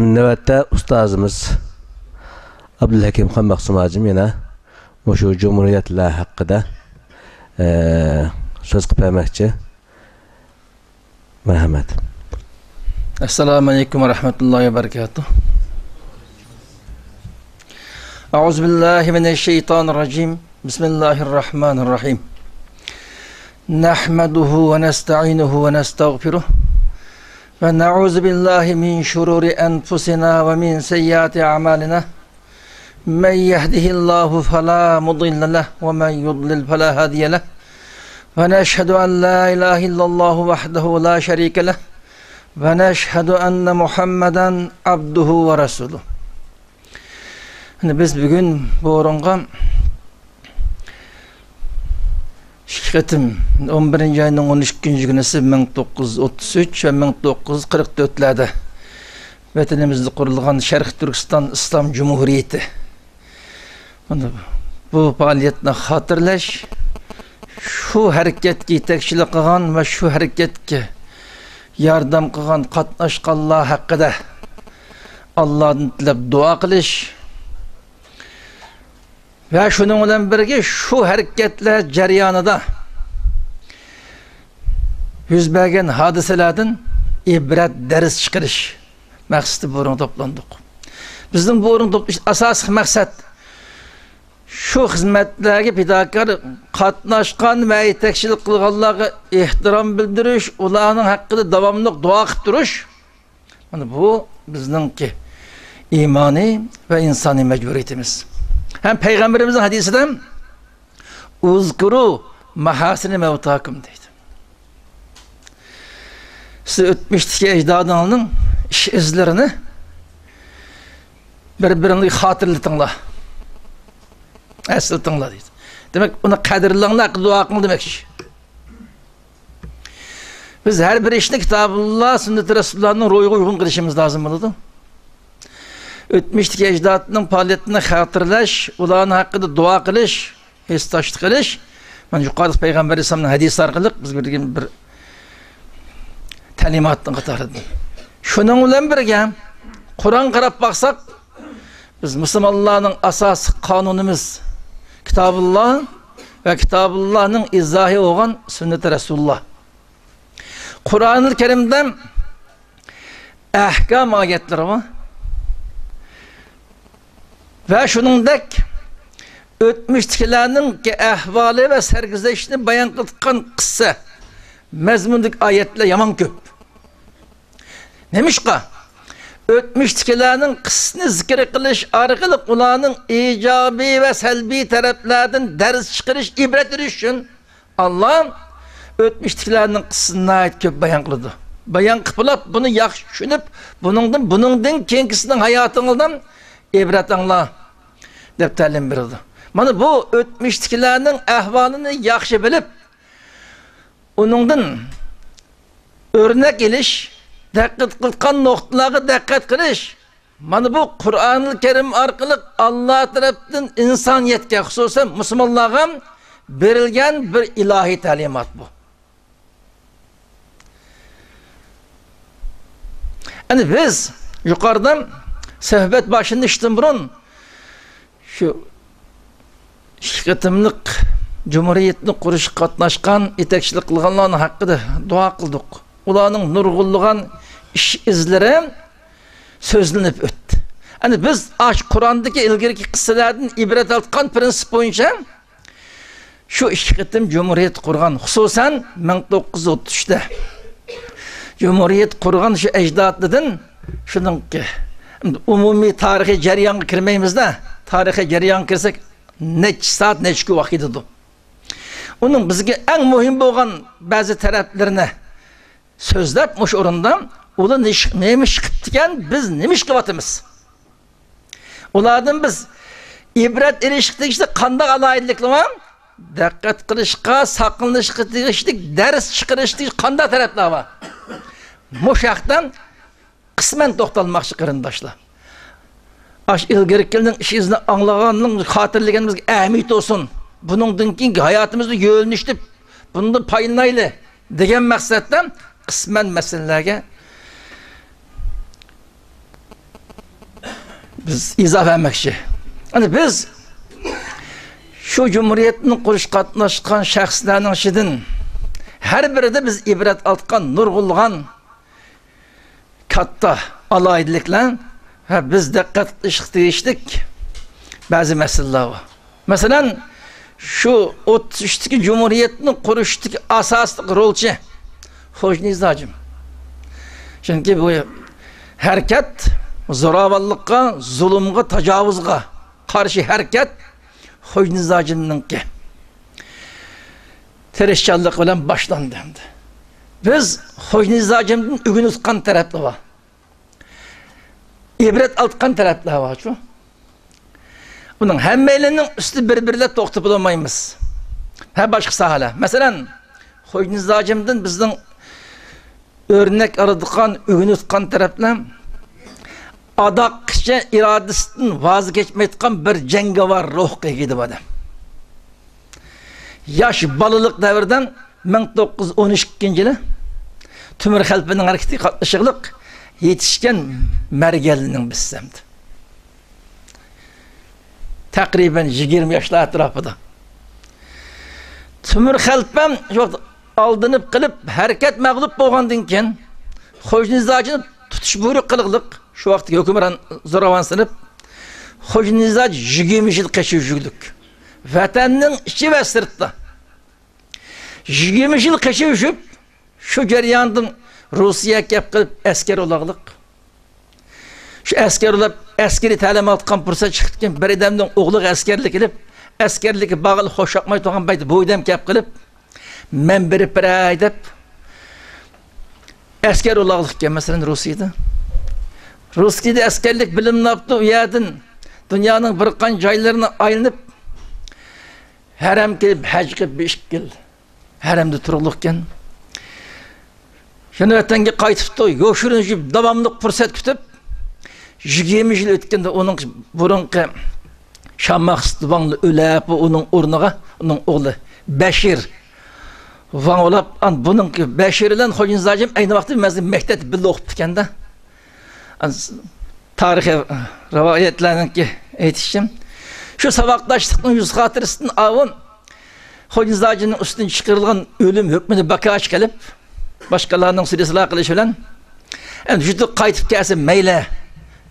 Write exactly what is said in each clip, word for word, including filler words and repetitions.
نۆۋەتتە ئۇستازىمىز ئابدۇلھەكىم خانمەخسۇم ھاجىم يەنە مۇشۇ جۇمھۇرىيەتلەر ھەققىدە، ئە، سۆز قىلىپ بەرمەكچى. مەرھەمەت. السلام عليكم ورحمة الله وبركاته. أعوذ بالله من الشيطان الرجيم. بسم الله الرحمن الرحيم. نحمده ونستعينه ونستغفره، ونعوذ بالله من شرور أنفسنا ومن سيئات أعمالنا. من يهده الله فلا مضل له، ومن يضلل فلا هادي له. ونشهد أن لا إله إلا الله وحده لا شريك له، ونشهد أن محمدا عبده ورسوله. ئەنە بىز بۈگۈن بۇ ئورۇنغا ئىككى قېتىم، ئون بىرىنچى ئاينىڭ ئون ئىككىنچى كۈنىسى مىڭ توققۇز يۈز ئوتتۇز ئۈچ ۋە مىڭ توققۇز يۈز قىرىق تۆتلەردە ۋەتىنىمىزدە قۇرۇلغان شەرقىي تۈركىستان ئىسلام جۇمھۇرىيىتى، مانا بۇ پائالىيەتنى خاتىرىلەش، شۇ ھەرىكەتكە يېتەكچىلىك قىلغان ۋە شۇ ھەرىكەتكە ياردەم قىلغان، قاتناشقانلار ھەققىدە ئاللادىن تىلەپ دۇئا قىلىش، ۋە شۇنىڭ بىلەن بىرگە شۇ ھەرىكەتلەر جەريانىدا يۈز بەرگەن ھادىسىلەردىن ئىبرەت، دەرس چىقىرىش مەقسىتى بۇ ئورۇنغا توپلاندۇق. بىزنىڭ بۇ ئورۇنغا توپلىشىش ئاساسلىق مەقسەت شۇ خىزمەتلەرگە پىداكار قاتناشقان ۋە يېتەكچىلىك قىلغانلارغا ئېھتىرام بىلدۈرۈش، ئۇلارنىڭ ھەققىدە داۋاملىق دۇئا قىلىپ تۇرۇش. مانا بۇ بىزنىڭكى ئىمانىي ۋە ئىنسانىي مەجبۇرىيىتىمىز. ھەم پەيغەمبىرىمىزنىڭ ھەدىسىدە، «ئۇزكۇرۇ مەھاسىنە مەۋتاكۇم» دەيدۇ. سىز ئۆتمۈشتىكى ئەجدادىڭىزنىڭ ئىش ئىزلىرىنى بىر-بىرىڭلارغا خاتىرىلىتىڭلار، ئەسلىتىڭلار دەيدۇ. دېمەك، ئۇنى قەدىرلەڭلار، دۇئا قىلىڭ دېمەكچى. بىز ھەر بىر ئىشنى كىتابۇللا، سۈننىتى رەسۇلۇللانىڭ روھىغا ئۇيغۇن قىلىشىمىز لازىم بولىدۇ. ئۆتمۈشتىكى ئەجدادنىڭ پائالىيىتىنى خاتىرىلەش، ئۇلارنىڭ ھەققىدە دۇئا قىلىش، ھېسداشلىق قىلىش، مانا يۇقىرىدا پەيغەمبەر ئەلەيھىسسالامنىڭ ھەدىسى ئارقىلىق بىزگە بەرگەن بىر تەلىماتنىڭ قاتارىدىن. شۇنىڭ بىلەن بىرگە، قۇرئانغا قاراپ باقساق، بىز مۇسۇلمانلارنىڭ ئاساسىي قانۇنىمىز كىتابۇللا ۋە كىتابۇللانىڭ ئىزاھى بولغان سۈننىتى رەسۇلۇللا. قۇرئانىل كەرىمدە ئەھكام ئايەتلىرى بار. ۋە شۇنىڭدەك ئۆتمۈشتىكىلەرنىڭ ئەھۋالى ۋە سەرگۈزەشتىنى بايان قىلىدىغان قىسسە مەزمۇندىكى ئايەتلەر يامان كۆپ. نېمىشقا؟ ئۆتمۈشتىكىلەرنىڭ قىسسىسىنى زىكىر قىلىش ئارقىلىق ئۇلارنىڭ ئىجابىي ۋە سەلبىي تەرەپلەردىن دەرس چىقىرىش، ئىبرەت بېرىش ئۈچۈن ئاللا ئۆتمۈشتىكىلەرنىڭ قىسسىسىنى ناھايىتى كۆپ بايان قىلىدۇ. بايان قىلىپ بولۇپ، بۇنى ياخشى چۈشىنىپ، بۇنىڭدىن، بۇنىڭدىن كېيىنكىسىنىڭ ھاياتىڭىزدا ئىبرەت ئاڭلا دەپ تەلىم بېرىدۇ. مانا بۇ ئۆتمۈشتىكىلەرنىڭ ئەھۋالىنى ياخشى بىلىپ، ئۇنىڭدىن ئۆرنەك ئېلىش، دىققەت قىلغان نۇقتىلارغا دىققەت قىلىش. مانا بۇ قۇرئانىل كەرىم ئارقىلىق ئاللا تەرەپتىن ئىنسانىيەتكە، خۇسۇسەن مۇسۇلمانلارغا بېرىلگەن بىر ئىلاھىي تەلىمات بۇ. ئەنە بىز يۇقىرىدا سۆھبەت باشلىنىشتىن بۇرۇن شۇ ئىككى قېتىملىق جۇمھۇرىيەتنى قۇرۇشقا قاتناشقان، يېتەكچىلىك قىلغانلارنىڭ ھەققىدە دۇئا قىلدۇق. ئۇلارنىڭ نۇرغۇنلىغان ئىش ئىزلىرى سۆزلىنىپ ئۆتتى. ئەنە بىز ئاشۇ قۇراندىكى ئىلگىرىكى قىسسىلەردىن ئىبرەت ئالغان پىرىنسىپ بويىچە شۇ ئىككى قېتىم جۇمھۇرىيەت قۇرغان، خۇسۇسەن مىڭ توققۇز يۈز ئوتتۇز ئۈچتە جۇمھۇرىيەت قۇرغان شۇ ئەجدادىدىن، شۇنىڭكى ئومۇمىي تارىخىي جەريانغا كىرمەيمىز-دە، تارىخىي جەريانغا كىرسەك نەچچە سائەت، نەچچە كۈن ۋاقىت كېتىدۇ. ئۇنىڭ بىزگە ئەڭ مۇھىم بولغان بەزى تەرەپلىرىنى سۆزلەپ، مۇشۇ ئورۇندا ئۇلار نېمە ئىش قىپتىكەن، بىز نېمە ئىش قىلىۋاتىمىز؟ ئۇلاردىن بىز ئىبرەت ئېلىشقا تېگىشلىك قانداق ئالاھىدىلىكلىرى بار؟ دىققەت قىلىشقا، ساقلىنىشقا تېگىشلىك، دەرس چىقىرىشقا تېگىشلىك قانداق تەرەپلەر بار؟ مۇشۇ ھەقتە قىسمەن توختالماقچى، قېرىنداشلار. ئاشۇ ئىلگىرىكىلەرنىڭ ئىش ئىزىنى ئاڭلىغانلىق، خاتىرىلىگىنىمىزگە ئەھمىيەت بولسۇن. بۇنىڭدىن كېيىنكى ھاياتىمىزدا يۆنىلىش تېپىپ، بۇنىڭدىن پايدىلىنايلى دېگەن مەقسەتتە قىسمەن مەسىلىلەرگە بىز ئىزاھ بەرمەكچى. ئەنە بىز شۇ جۇمھۇرىيەتنى قۇرۇشقا قاتناشقان شەخسلەرنىڭ ئىچىدىن ھەر بىرىدە بىز ئىبرەت ئالغان نۇرغۇنلىغان كاتتا ئالاھىدىلىكلەر ۋە بىز دىققەت قىلىشقا تېگىشلىك بەزى مەسىلىلەر بار. مەسىلەن، شۇ ئوتتۇز ئۈچتىكى جۇمھۇرىيەتنى قۇرۇشتىكى ئاساسلىق رولچى خوجا نىزاجىم. چۈنكى بۇ ھەرىكەت زوراۋانلىققا، زۇلۇمغا، تاجاۋۇزغا قارشى ھەرىكەت خوجا نىزاجىمنىڭكى تىرىشچانلىقى بىلەن باشلاندى. بىز خوجا نىزاجىمدىن ئۆگىنىۋاتقان تەرەپلەر بار. ئىبرەت ئالىدىغان تەرەپلەر بارچۇ. ئۇنىڭ ھەممەيلىنىڭ ئۈستىدە بىر-بىرلەپ توختىلىپ بولمايمىز. ھە، باشقا ساھەلەر. مەسىلەن، خوجا نىزاجىمدىن بىزنىڭ ئۆرنەك ئالىدىغان، ئۆگىنىۋاتقان تەرەپلەر ئاداققىچە ئىرادىسىدىن ۋاز كەچمەيدىغان بىر جەڭگىۋار روھقا ئىگە ئىدى بۇ ئادەم. ياش بالىلىق دەۋرىدىن مىڭ توققۇز يۈز ئون ئىككىنچى يىلى تۆمۈر خەلپىنىڭ ھەرىكىتىگە قاتنىشىقلىق يېتىشكەن مەرگەنلىنىڭ بىسسەمدى. تەقرىبەن يىگىرمە ياشلار ئەتراپىدا. تۆمۈر خەلپەم شۇ ۋاقىت ئالدىنىپ قېلىپ، ھەرىكەت مەغلۇپ بولغاندىن كېيىن، خوجا نىزاجىنى تۇتۇش بۇيرۇق قىلىقلىق، شۇ ۋاقىتتىكى ھۆكۈمران زوراۋانسىنىپ، خوجا نىزاج يىگىرمە يىل قېچىۋ يۈرگۈلۈك. ۋەتەننىڭ ئىچى ۋە سىرتىدا يىگىرمە يىل قېچىۋ يۈرۈپ، شۇ جەرياندىن روسىيەگە كەپ قېلىپ ئەسكەر ئۇلاغلىق. شۇ ئەسكەر ئۇلاپ، ئەسكىرىي تەلىم ئالىدىغان پۇرسەت چىقىپتىكەن، بىر ئادەمنىڭ ئوغلىغا ئەسكەرلىك ئېلىپ، ئەسكەرلىككە بارغىلى خوش ياقماي تۇرغان پەيتتە بۇ ئادەم كەپ قېلىپ، مەن بېرىپ بېرەي دەپ، ئەسكەر ئۇلاغلىق ئىكەن، مەسىلەن، روسىيەدە. روسىيەدە ئەسكەرلىك بىلىمنى ئاپتۇ، ئۇ يەردىن دۇنيانىڭ بىر قانچە جايلىرىنى ئايلىنىپ، ھەرەمگە كېلىپ، ھەج قىلىپ، بىر ئىككى يىل ھەرەمدە تۇرۇقلۇقكەن. يەنە ۋەتەنگە قايتىپتۇ، يوشۇرۇن يۈرۈپ، داۋاملىق پۇرسەت كۈتۈپ، يىگىرمە يىل ئۆتكەندە ئۇنىڭ بۇرۇنقى شاماخ ۋاڭ ئۆلەپ، ئۇنىڭ ئورنىغا ئۇنىڭ ئوغلى بەشىر ۋاڭ ئۇلاپ، ئان بۇنىڭ بەشىر بىلەن خوجا نىزاجىم ئەينى ۋاقىتتا مەزگىل مەكتەپتە بىللە ئوقۇپتىكەن-دە. تارىخىي رىۋايەتلەرنىڭكى ئېيتىشىم، شۇ ساۋاقداشلىقنىڭ يۈز خاتىرىسىدىن ئاۋۇ خوجا نىزاجىنىڭ ئۈستىدىن چىقىرىلغان ئۆلۈم ھۆكمىنى باكاش قىلىپ، باشقىلارنىڭ سۆزى ئىسلاھ قىلىشى بىلەن، ئەمدى يۇرتىغا قايتىپ كەلسە مەيلى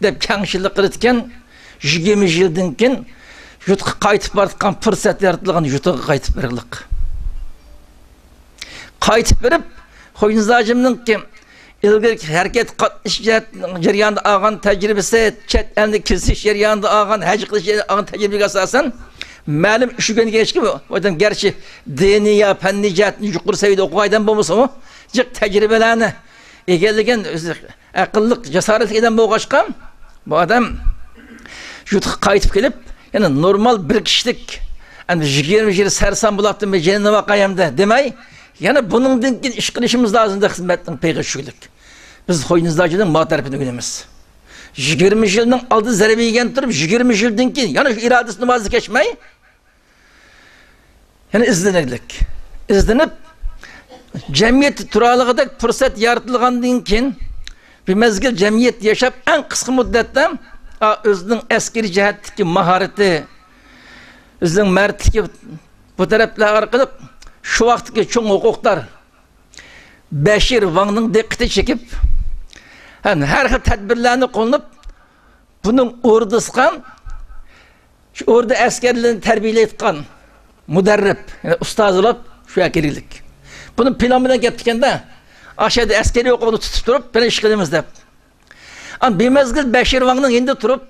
دەپ كەڭچىلىك قىلىدىكەن. يىگىرمە يىلدىن كېيىن يۇرتقا قايتىپ بارىدىغان پۇرسەت يارىتىلغان، يۇرتىغا قايتىپ بېرىلىق. قايتىپ بېرىپ، خوجا نىزاجىمنىڭكى ئىلگىرىكى ھەرىكەت قاتنىشىش جەريانىدا ئالغان تەجرىبىسى، چەت ئەلنى كېزىش جەريانىدا ئالغان، ھەج قىلىش جەريانىدا ئالغان تەجرىبىگە ئاساسەن، مەلۇم ئىش ئۆگەنگەچكە، بۇ ئادەم گەرچە دىنىي يا پەننىي جەھەتتىن يۇقىرى سەۋىيەدە ئوقۇغان ئادەم بولمىسىمۇ، جىق تەجرىبىلەرنى ئىگىلىگەن، ئۆزى ئەقىللىق، جاسارەتلىك ئادەم بولغاچقا، بۇ ئادەم يۇرتقا قايتىپ كېلىپ، يەنە نورمال بىر كىشىلىك، ئەمدى يىگىرمە يىل سەرسان بولاتتىم، جېنىنى باقاي ئەمدى دېمەي، يەنە بۇنىڭدىن كېيىن ئىش قىلىشىمىز لازىم دەپ خىزمەتنىڭ پېيىغا چۈشكۈلۈك. بىز خوجا نىزاجىنىڭ ما تەرىپىنى ئۆگىنىمىز. يىگىرمە يىلنىڭ ئالدىدا زەربە يېگەن تۇرۇپ، يىگىرمە يىلدىن كېيىن يەنە شۇ ئىرادىسىنى ۋاز كەچمەي، يەنە ئىزدىنەرلىك. ئىزدىنىپ، جەمئىيەتتە تۇرالايدىغۇدەك پۇرسەت يارىتىلغاندىن كېيىن، بىر مەزگىل جەمئىيەتتە ياشاپ، ئەڭ قىسقا مۇددەتتە، ئا، ئۆزىنىڭ ئەسكىرىي جەھەتتىكى ماھارىتى، ئۆزىنىڭ مەردلىكى بۇ تەرەپلەر ئارقىلىق شۇ ۋاقىتتىكى چوڭ ھوقۇقدار بەشىر ۋاڭنىڭ دىققىتى چېكىپ، ھەم ھەر خىل تەدبىرلەرنى قوللىنىپ، بۇنىڭ ئوردىسىغا شۇ ئوردا ئەسكەرلىرىنى تەربىيەلەيدىغان مۇدەررىپ، يەنى ئۇستازلار شۇ يەرگە كىرگۈلۈك. بۇنى پىلان بىلەن كەپتىكەن-دە. ئاشەدە ئەسكەرىي ھوقۇقنى تۇتۇپ تۇرۇپ، بىر ئىش قىلىمىز دەپ. ئان بىر مەزگىل بەشىر ۋاڭنىڭ يېنىدا تۇرۇپ،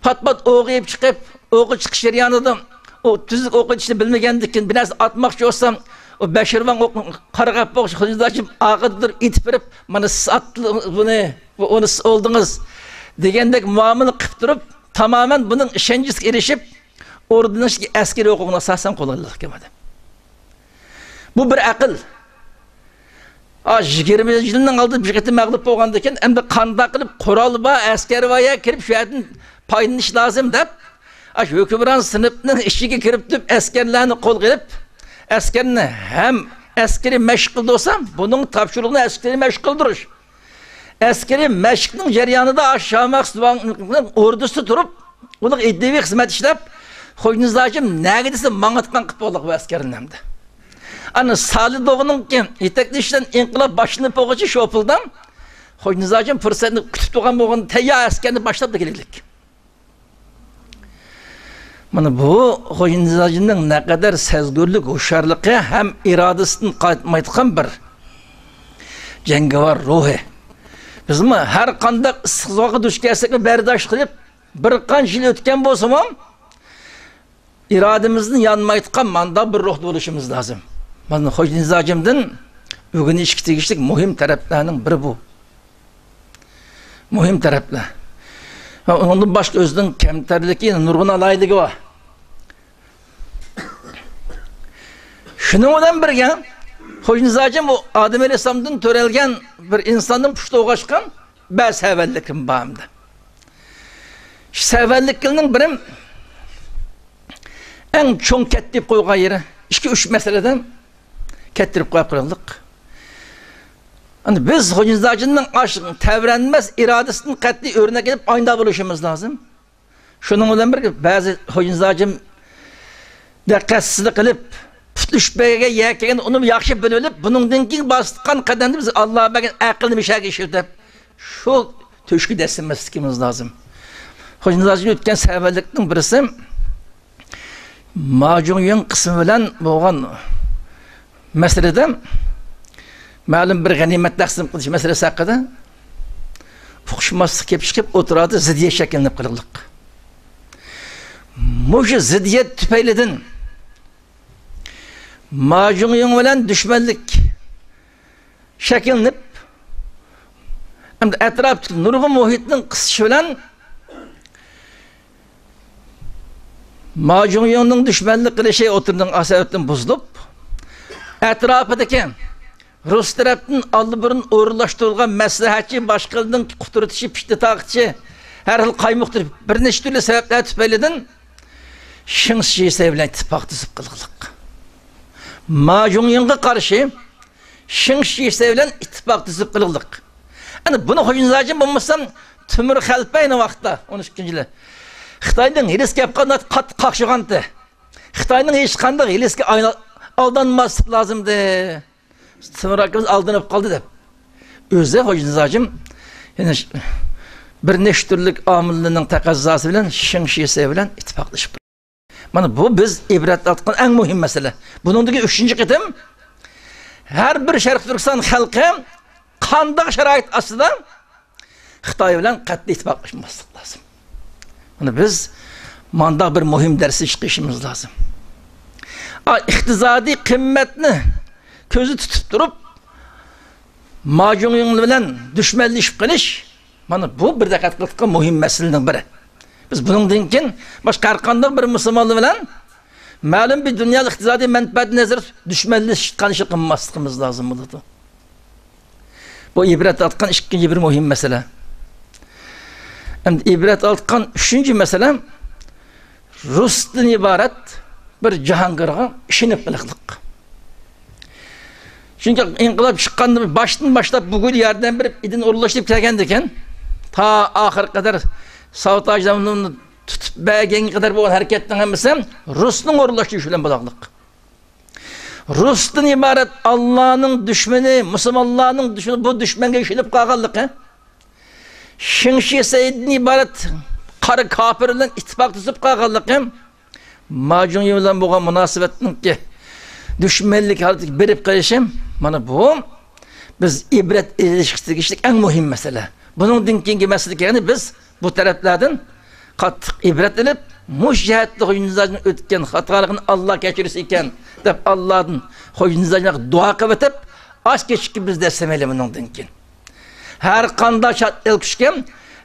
پات-پات ئوق يەپ چىقىپ، ئوققا چىقىش جەريانىدا ئۇ تۈزۈك ئوق ئېتىشنى بىلمىگەندىكىن، بىر نەرسە ئاتماقچى بولسام، ئۇ بەشىر ۋاڭ ئوقنى قارىغاپ بولۇش، خىزمەتداشىم ئارقىدا تۇرۇپ ئېتىپ بېرىپ، مانا سىز ئاتتىڭىز بۇنى، بۇ ئۇنى سىز ئالدىڭىز دېگەندەك مۇئامىلە قىلىپ تۇرۇپ، تامامەن بۇنىڭ ئىشەنچىسىگە ئېرىشىپ، ئوردىنىڭ ئىچىدىكى ئەسكىرىي ھوقۇقىنى ئاساسەن قوللىنىدىكەن ئادەم. بۇ بىر ئەقىل. ئا، يىگىرمە يىلنىڭ ئالدىدا بىر قېتىم مەغلۇپ بولغاندىكىن، ئەمدى قانداق قىلىپ قورال بار، ئەسكەر بار يەرگە كىرىپ، شۇ يەردىن پايدىلىنىش لازىم دەپ، ئاشۇ ھۆكۈمران سىنىپنىڭ ئىچىگە كىرىپ تۇرۇپ، ئەسكەرلەرنى قولغا ئېلىپ، ئەسكەرنى ھەم ئەسكىرىي مەشىق قىلدۇرسا، بۇنىڭ تاپشۇرۇقىنى ئەسكىرىي مەشىق قىلدۇرۇش. ئەسكىرىي مەشىقنىڭ جەريانىدا ئاشۇ شاھ مەخسۇت ۋاڭنىڭ ئوردىسىدا تۇرۇپ، ئۇلۇغ ئىدىيىۋى خىزمەت ئىشلەپ، خوجانىياز ھاجىم نەگە دېسە ماڭىدىغان قىلىپ بولدۇق بۇ ئەسكەرنى ئەمدى. ئانا سالىھ دوغىنىڭكى يېتەكلىشى بىلەن ئىنقىلاب باشلىنىپ بولغۇچە شوپۇلدا خوجانىياز ھاجىم پۇرسەتنى كۈتۈپ تۇرغان بولغان تەييار ئەسكەرنى باشلاپلا كېلىلىك. مانا بۇ خوجانىياز ھاجىمنىڭ نەقەدەر سەزگۈرلۈك ھوشيارلىقى ھەم ئىرادىسىدىن قايتمايدىغان بىر جەڭگىۋار روھى. بىزمۇ ھەر قانداق ئىسسىق زوراققا دۇچ كەلسەكمۇ بەرداشلىق قىلىپ، بىر قانچە يىل ئۆتكەن بولسىمۇ، ئىرادىمىزدىن يانمايدىغان مانداق بىر روھتا بولۇشىمىز لازىم. مانا خوجانىياز ھاجىمدىن ئۆگىنىشكە تېگىشلىك مۇھىم تەرەپلەرنىڭ بىرى بۇ. مۇھىم تەرەپلەر. ۋە ئۇنىڭدىن باشقا ئۆزىنىڭ كەمتەرلىكى، نۇرغۇن ئالاھىدىلىكى بار. شۇنىڭ بىلەن بىرگە، خوجانىياز ھاجىم بۇ ئادەم ئەلەيھىسسالامدىن تۆرەلگەن بىر ئىنساندىن پۇشتى ئوغاشقان بەزى سەۋەنلىكىم بار ئەمدى. شۇ سەۋەنلىكلىرىنىڭ بىرى، ئەڭ چوڭ كەتتىرىپ قويغان يېرى، ئىككى، ئۈچ مەسىلىدە كەتتىرىپ قويۇپ قالدۇق. ئەمدى بىز خوجانىياز ھاجىمنىڭ ئاشۇ تەۋرەنمەس ئىرادىسىدىن قەتئىي ئۆرنەك ئېلىپ، ئاينىدا بولۇشىمىز لازىم. شۇنىڭ بىلەن بىرگە، بەزى خوجانىياز ھاجىم دىققەتسىزلىك قىلىپ، پۇتلىشىپ بەرگەن يەر كەلگەندە ئۇنى ياخشى بىلىۋېلىپ، بۇنىڭدىن كېيىن باسقان قەدەمدە بىز ئاللا بەرگەن ئەقىلنى مۇشۇ يەرگە ئىشلىتىپ، شۇ تۆشۈككە دەسسىمەسلىكىمىز لازىم. خوجانىياز ھاجىم ئۆتكەن سەۋەنلىكنىڭ بىرسى، ما جۇڭيىڭ قىسمى بىلەن بولغان مەسىلىدە، مەلۇم بىر غەنىيمەت تەقسىم قىلىش مەسىلىسى ھەققىدە ئۇقۇشماسلىق كېلىپ چىقىپ، ئوتتۇرىدا زىددىيەت شەكىللىنىپ قالغانلىق. مۇشۇ زىددىيەت تۈپەيلىدىن ما جۇڭيىڭ بىلەن دۈشمەنلىك شەكىللىنىپ، ئەمدى ئەتراپتىكى نۇرغۇن مۇھىتنىڭ قىسىشى بىلەن ما جۇڭيىڭنىڭ دۈشمەنلىك قىلىشى ئوتتۇرىنىڭ ئاساسىدىن بۇزۇلۇپ، ئەتراپىدىكى رۇس تەرەپتىن ئاللىبۇرۇن ئورۇنلاشتۇرۇلغان مەسلىھەتچى، باشقىلارنىڭ قۇترىتىشى، پىتنە تارقىتىشى، ھەر خىل قايمۇقتۇرۇش، بىر نەچچە تۈرلۈك سەۋەبلەر تۈپەيلىدىن شېڭ شىسەي بىلەن ئىتتىپاق تۈزۈپ قىلغانلىق. ما جۇڭيىڭغا قارشى شېڭ شىسەي بىلەن ئىتتىپاق تۈزۈپ قىلغانلىق. ئەنە بۇنى خوجانىياز ھاجىم بولمىسا، تۆمۈر خەلپە ئەينى ۋاقىتتا، ئون ئۈچىنچى يىلى، خىتاينىڭ ھىيلىسىگە كەپ قالغان، قاتتىق قاقشىغانتى. خىتاينىڭ ھېچقانداق ھىيلىسىگە ئايلا-، ئالدانماسلىق لازىمدى. تۆمۈر ئاكىمىز ئالدىنىپ قالدى دەپ. ئۆزى خوجانىياز ھاجىم يەنە ش-، بىر نەچچە تۈرلۈك ئامىللارنىڭ تەقەززاسى بىلەن شېڭ شىسەي بىلەن ئىتتىپاقلىشىپ، مانا بۇ بىز ئىبرەت ئالىدىغان ئەڭ مۇھىم مەسىلە. بۇنىڭدىكى ئۈچىنچى قېتىم، ھەر بىر شەرقىي تۈركىستان خەلقى قانداق شارائىت ئاستىدا خىتاي بىلەن قەتئىي ئىتتىپاقلاشماسلىق لازىم. مانا بىز مانداق بىر مۇھىم دەرسنى چىقىرىشىمىز لازىم. ئا، ئىقتىسادىي قىممەتنى كۆزدە تۇتۇپ تۇرۇپ، ما جۇڭيىڭ بىلەن دۈشمەنلىشىپ قېلىش، مانا بۇ بىر دىققەت قىلىدىغان مۇھىم مەسىلىنىڭ بىرى. بىز بۇنىڭدىن كېيىن باشقا ھەر قانداق بىر مۇسۇلمانلار بىلەن مەلۇم بىر دۇنيا ئىقتىسادىي مەنپەئەتىنى نەزەردە تۇتۇپ دۈشمەنلىشىپ قېلىشنى قىلماسلىقىمىز لازىم بولىدۇ. بۇ ئىبرەت ئالىدىغان ئىككىنچى بىر مۇھىم مەسىلە. ئەمدى ئىبرەت ئالىدىغان ئۈچىنچى مەسىلە، رۇستىن ئىبارەت بىر جاھانگىرغا ئىشىنىپ قېلىقلىق. چۈنكى ئىنقىلاب چىققاندىن باشتىن باشلاپ بۇ گۈل ياردەم بېرىپ، ئىدىن ئورۇنلاشتۇرۇپ كەلگەندىكىن، تا ئاخىرى قەدەر ساۋۇت ھاجىمنى تۇتۇپ بەرگەنگە قەدەر بولغان ھەرىكەتنىڭ ھەممىسى رۇسنىڭ ئورۇنلاشتۇرۇشى بىلەن بولغانلىق. رۇستىن ئىبارەت ئاللانىڭ دۈشمىنى، مۇسۇلمانلارنىڭ دۈشمىنى، بۇ دۈشمەنگە ئىشىنىپ قالغانلىقى، شېڭ شىسەيدىن ئىبارەت قارا كاپىر بىلەن ئىتتىپاق تۈزۈپ قالغانلىقى، ما جۇڭيى بىلەن بولغان مۇناسىۋەتنىڭكى دۈشمەنلىك ھالىتىگە بېرىپ قېلىشى، مانا بۇ بىز ئىبرەت ئېلىشقا تېگىشلىك ئەڭ مۇھىم مەسىلە. بۇنىڭدىن كېيىنكى مەسىلىگە، يەنى بىز بۇ تەرەپلەردىن قاتتىق ئىبرەت ئېلىپ، مۇشۇ جەھەتتە خوجانىيازنىڭ ئۆتكەن خاتالىقىنى ئاللا كەچۈرسە ئىكەن دەپ، ئاللادىن خوجانىيازغا دۇئا قىلىۋېتىپ، ئاچ كېچىككە بىز دەسسىمەيلى بۇنىڭدىن كېيىن. ھەر قانداق چەت ئەل كۈچكە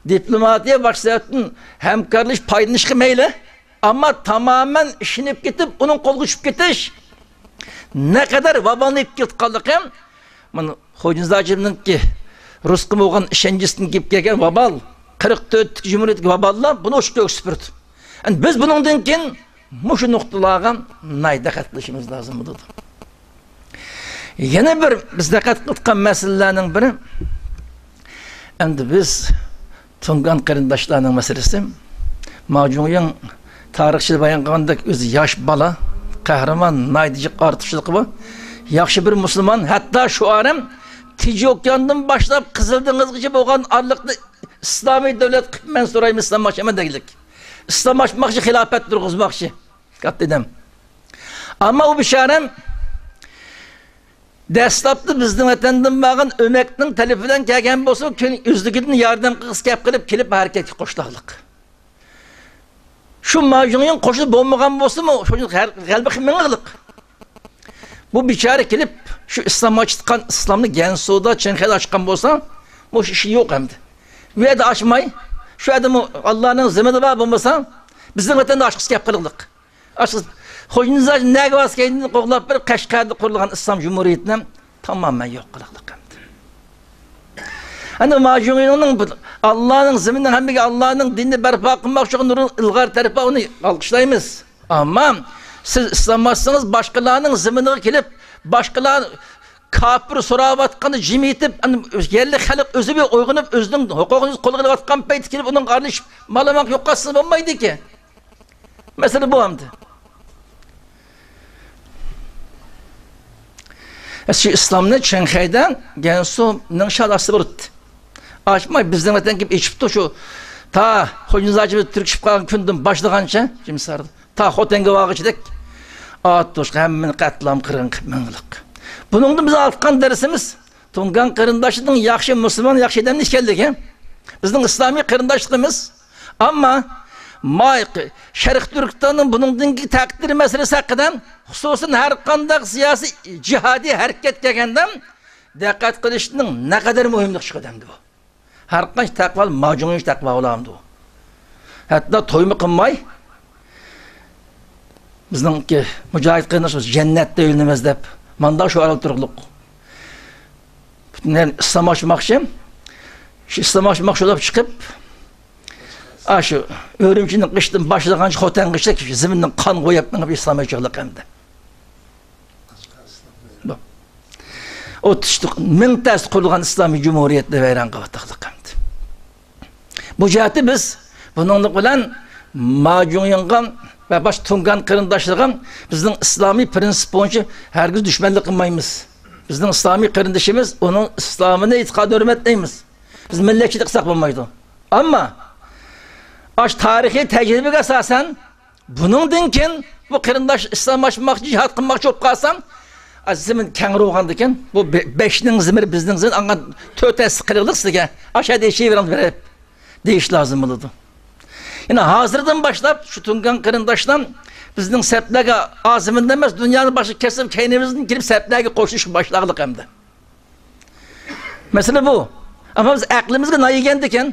دىپلوماتىيە باشقا سەۋەبتىن ھەمكارلىشىپ پايدىلىنىشقا مەيلى، ئەمما تامامەن ئىشىنىپ كېتىپ، ئۇنىڭ قولىغا چۈشۈپ كېتىش نەقەدەر ۋابالنى ئېلىپ كېلىۋاتقانلىقى، مانا، خوجانىياز ھاجىمنىڭكى رۇسقا بولغان ئىشەنچىسىدىن كېلىپ كەلگەن ۋابال، قىرىق تۆتتىكى جۇمھۇرىيەتتىكى ۋاباللار بۇنى ئوچۇق كۆرسىتىپ بېرىدۇ. ئەمدى بىز بۇنىڭدىن كېيىن مۇشۇ نۇقتىلارغا ناھايىتى دىققەت قىلىشىمىز لازىم بولىدۇ. يەنە بىر بىز دىققەت قىلىدىغان مەسىلىلەرنىڭ بىرى، ئەمدى بىز تۇڭگان قېرىنداشلارنىڭ مەسىلىسى، ما جۇڭيىڭ تارىخچىلار بايان قىلغاندەك ئۆزى ياش بالا، قەھرىمان، ناھايىتى جىق ئارتۇقچىلىقى بار. ياخشى بىر مۇسۇلمان، ھەتتا شوئارىم تىنچ ئوكياندىن باشلاپ قىزىل دېڭىزغىچە بولغان ئارىلىقنى ئىسلامىي دۆلەت قىلىپ مەن سورايمەن، ئىسلاملاشمايمەن دېگۈلۈك. ئىسلاملاشماقچى، خىلاپەت تۇرغۇزماقچى. كاتتا ئادەم. ئەمما ئۇ بىچارەم دەسلەپتە بىزنىڭ ۋەتەندىن بارغان ئۆمەكنىڭ تەلىپى بىلەن كەلگەن بولسىمۇ، كېيىن ئۆزلۈكىدىن ياردەم قىلغۇسى كەپ قېلىپ، كېلىپ ھەرىكەتكە قوشۇلغانلىق. شۇ ما جۇڭيىڭ قوشۇنى بولمىغان بولسىمۇ، شۇ غەل-، غەلىبە قىلمىغانلىق. بۇ بىچارە كېلىپ، شۇ ئىسلام ئاچىتقان، ئىسلامنى گەنسۇدا، چىڭخەيدە ئاچقان بولسا، مۇشۇ ئىشى يوق ئەمدى. بۇ يەردە ئاچماي، شۇ يەردىمۇ ئاللانىڭ زېمىنى بار بولمىسا، بىزنىڭ ۋەتەندە ئاچقۇسى كەپ قېلىغلىق. ئاشۇ خوجىنىزاچ نەگە بارسا كەينىدىن قوغلاپ بېرىپ، قەشقەردە قۇرۇلغان ئىسلام جۇمھۇرىيىتىنى تامامەن يوق قىلىقلىق ئەمدى. ئەنە ما جۇڭيىڭنىڭ بۇ ئاللانىڭ زېمىنىنىڭ ھەممىگە ئاللانىڭ دىنىنى بەرپا قىلماقچى بولغان نۇرغۇن ئىلغار تەرىپى بار، ئۇنى ئالقىشلايمىز. ئەمما سىز ئىسلاملاشسىڭىز، باشقىلارنىڭ زېمىنىغا كېلىپ، باشقىلار كاپىر سوراۋاتقاندا جىم ئېتىپ، ئەنە يەرلىك خەلق ئۆزى بىر ئويغىنىپ، ئۆزىنىڭ ھوقۇقىنى قولغا ئېلىۋاتقان پەيتتە كېلىپ، ئۇنىڭغا ئارىلىشىپ مالىماق يوقاتسىڭىز بولمايدىكەن. مەسىلە بۇ ئەمدى. شۇ ئىسلامنى چىڭخەيدە، گەنسۇ، نىڭشا ئاستىدا بولۇتتى. ئاچماي بىزنىڭ ۋەتەنگە كېلىپ ئېچىپتۇ شۇ. تا خوجىنىزاچىمىز تۈركىشىپ قالغان كۈندىن باشلىغانچە، جىمساردا. تا خوتەنگە بارغۇچىدەك ئاتۇشقا ھەممىنى قەتلام قىرغىن قىلىپ مېڭىلىق. بۇنىڭدىن بىز ئالغان دەرسىمىز تۇڭگان قېرىنداشلىرىنىڭ ياخشى مۇسۇلمان، ياخشى ئادەمنىڭ ئىكەنلىكى. بىزنىڭ ئىسلامىي قېرىنداشلىقىمىز. ئەمما ما شەرقىي تۈركىستاننىڭ بۇنىڭدىن كېيىن تەقدىرى مەسىلىسى ھەققىدە، خۇسۇسەن، ھەر قانداق سىياسىي جىھادىي ھەرىكەت كەلگەندە دىققەت قىلىشنىڭ نەقەدەر مۇھىملىقى چىقىدۇ ئەمدى بۇ. ھەر قانچە تەقۋا، ما جۇڭيىڭ تەقۋا بولامدۇ؟ ھەتتا تويمۇ قىلماي، بىزنىڭكى مۇجاھىد قېرىنداشلىرىمىز جەننەتتە ئۆيلىنىمىز دەپ، مانداق شوئارلار تۇرغۇلۇق. پۈتۈن ئىسلام ئاچماقچى. شۇ ئىسلام ئاچماقچى بولۇپ چىقىپ، ئاشۇ ئۈرۈمچىنىڭ قېشىدىن باشلىغانچە خوتەنگىچە زېمىننىڭ قان قويۇپ مېڭىپ ئىسلام ئۆچۈرلۈك ئەمدى. بۇ. ئوتتۇز مىڭ تەستە قۇرۇلغان ئىسلامىي جۇمھۇرىيەتنى ۋەيران قىلىۋاتقانلىق ئەمدى. بۇ جەھەتتە بىز بۇنىڭلىق بىلەن ما جۇڭيىڭغا ۋە باشقا تۇڭگان قېرىنداشلىرىغا بىزنىڭ ئىسلامىي پىرىنسىپ بويىچە ھەرگىز دۈشمەنلىك قىلمايمىز. بىزنىڭ ئىسلامىي قېرىندىشىمىز، ئۇنىڭ ئىسلامىنى ئېتىقادىنى ھۆرمەتلەيمىز. بىز مىللەتچىلىك قىلساق بولمايدۇ. ئەمما ئاشۇ تارىخىي تەجرىبىگە ئاساسەن، بۇنىڭدىن كېيىن بۇ قېرىنداش ئىسلام ئاچماقچى، جىھاد قىلماقچى بولۇپ قالساڭ، ئا، زېمىن كەڭرى بولغاندىكىن، بۇ بە-، بەشنىڭ زېمىنى بىزنىڭ زېمىن، ئاڭا تۆت ھەسسە قىلىغلىق سىزگە. ئاشۇ يەردە ياشاۋېرىڭ بېرىپ دېيىش لازىم بولىدۇ. يەنى ھازىردىن باشلاپ شۇ تۇڭگان قېرىنداشلار بىزنىڭ سەپلەرگە ئا زېمىندىن ئەمەس، دۇنيانىڭ باشقا كەسىپ كەينىمىزدىن كېلىپ سەپلەرگە قوشۇلۇشقا باشلاغلىق ئەمدى. مەسىلە بۇ. ئەمما بىز ئەقلىمىزگە نان يېگەندىكىن،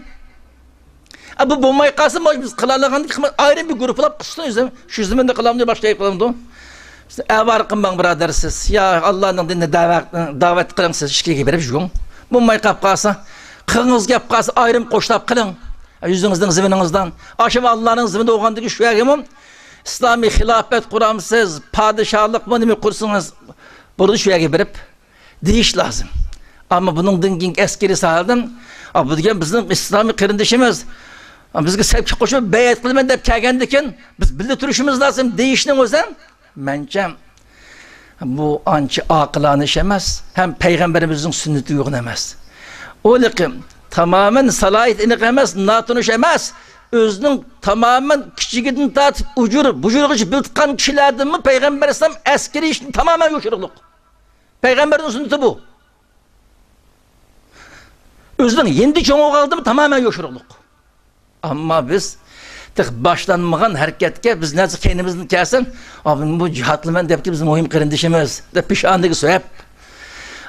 ئە، بۇ بولماي قالسا، بىز قىلالىغاندىكىن ئايرىم بىر گۇرۇپپىلاپ قىلسۇن ئۆزى. شۇ زېمىندا قىلامدۇ، باشقا يەردە قىلامدۇ؟ ئەۋارە قىلماڭ، بۇرادەر، سىز. يا ئاللانىڭ دىنىنى دەۋەت، دەۋەت قىلىڭ سىز، ئىچكىرىگە بېرىپ يۇيۇڭ. بولماي قاپ قالسا، قىلغىڭىز كەپ قالسا، ئايرىم قوشلاپ قىلىڭ. يۈزىڭىزنىڭ زېمىنىڭىزدىن. ئاشۇ ئاللانىڭ زېمىنى بولغاندىكىن شۇ يەرگىمۇ ئىسلامىي خىلاپەت قۇرامسىز، پادىشاھلىقمۇ نېمە قۇرسىڭىز، بولىدۇ شۇ يەرگە بېرىپ. دېيىش لازىم. ئەمما بۇنىڭدىن كېيىنكى ئەسكىرىي ساھەدىن، ئا، بۇ دېگەن بىزنىڭ ئىسلامىي قېرىندىشىمىز، ئا، بىزگە سەپكە قوشۇلۇپ بەيئەت قىلىمەن دەپ كەلگەندىكىن، بىز بىللە تۇرۇشىمىز لازىم دېيىشنىڭ ئۆزى، مەنچە، بۇ ئانچە ئاقىلانە ئىش ئەمەس، ھەم پەيغەمبىرىمىزنىڭ سۈننىتىگە ئۇيغۇن ئەمەس. ئۇ لېكىن تامامەن سالاھىيىتى ئېنىق ئەمەس، ناتونۇش ئەمەس، ئۆزىنىڭ تامامەن كىچىكىدىن تارتىپ ئۇجۇر، بۇجۇرغىچە بىلىدىغان كىشىلەردىنمۇ پەيغەمبەر ئەلەيھىسسالام ئەسكىرىي ئىشتىن تامامەن يوشۇرۇقلۇق. پەيغەمبەرنىڭ سۈننىتى بۇ. ئۆزىنىڭ ھىندى چوڭ ئوغلىدىن تامامەن يوشۇرۇقلۇق. ئەمما بىز تېخى باشلانمىغان ھەرىكەتكە بىز نەچچە كەينىمىزدىن كەلسە، «ئا، بۇ جىھاد قىلىمەن» دەپتۇ، بىز مۇھىم قېرىندىشىمىز دەپ پېشانىگە سۆيەپ،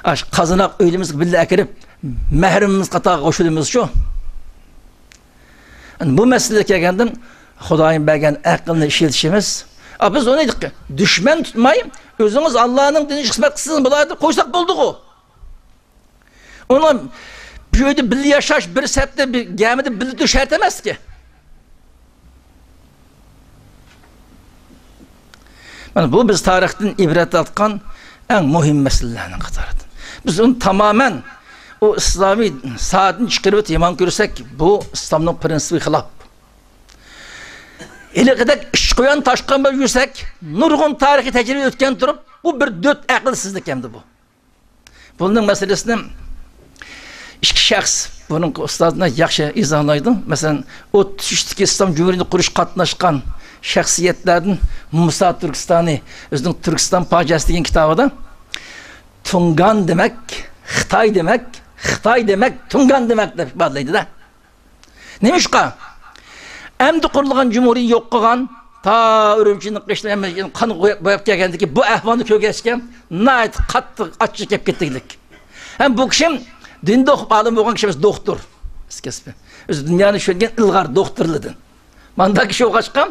ئاشۇ قازاناق ئۆيلىرىمىزگە بىللە ئەكىرىپ، مەھرىمىمىز قاتارىغا قوشۇلىمىز شۇ. ئەنە بۇ مەسىلىگە كەلگەندە، خۇدايىم بەرگەن ئەقىلنى ئىشلىتىشىمىز. ئا، بىز ئۇنى دۈشمەن تۇتماي، ئۆزىڭىز ئاللانىڭ دىنىغا خىزمەت قىلسىڭىز بولار دەپ قويساق بولدىغۇ. ئۇنىڭ بۇ يەردە بىللە ياشاش، بىر سەپتە، بىر گەمىدە بىللە تۇرۇش شەرت ئەمەسكى. مانا بۇ بىز تارىختىن ئىبرەت ئالغان ئەڭ مۇھىم مەسىلىلەرنىڭ قاتارىدىن. بىز ئۇنى تامامەن ئۇ ئىسلامىي سائەتنى چىقىرىۋېتىپ يامان كۆرسەك، بۇ ئىسلامنىڭ پرىنسىپىگە خىلاپ. ھېلىقىدەك ئىچقۇيان تاشقان بولۇپ يۈرسەك، نۇرغۇن تارىخىي تەجرىبە ئۆتكەن تۇرۇپ، بۇ بىر دۆت ئەقىلسىزلىك ئەمدى بۇ. بۇنىڭ مەسىلىسىنى ئىككى شەخس، بۇنىڭ ئۇستازلار ياخشى ئىزاھلايدۇ. مەسىلەن، ئوتتۇز ئۈچتىكى ئىسلام جۇمھۇرىيىتىگە قۇرۇش قاتناشقان شەخسىيەتلەردىن مۇسا تۈركىستانى ئۆزىنىڭ تۈركىستان پاجىئەسى دېگەن كىتابىدا، تۇڭگان دېمەك، خىتاي دېمەك، خىتاي دېمەك، تۇڭگان دېمەك دەپ ئىپادىلەيدۇ-دە. نېمىشقا؟ ئەمدى قۇرۇلغان جۇمھۇرىيەت يوق قىلغان، تا ئۈرۈمچىنىڭ قېشىدا ھەممە يەرنى قان بوياپ كەلگەندىكى بۇ ئەھۋالنى كۆرگەچكە، ناھايىتى قاتتىق ئاچچىقى كەپ كەتتىكلىك. ھەم بۇ كىشىم دىندا ئوقۇپ ئالىم بولغان كىشى ئەمەس، دوختۇر. ئۆزى دۇنيانى چۈشەنگەن ئىلغار دوختۇرلاردىن. مانداق كىشى بولغاچقا،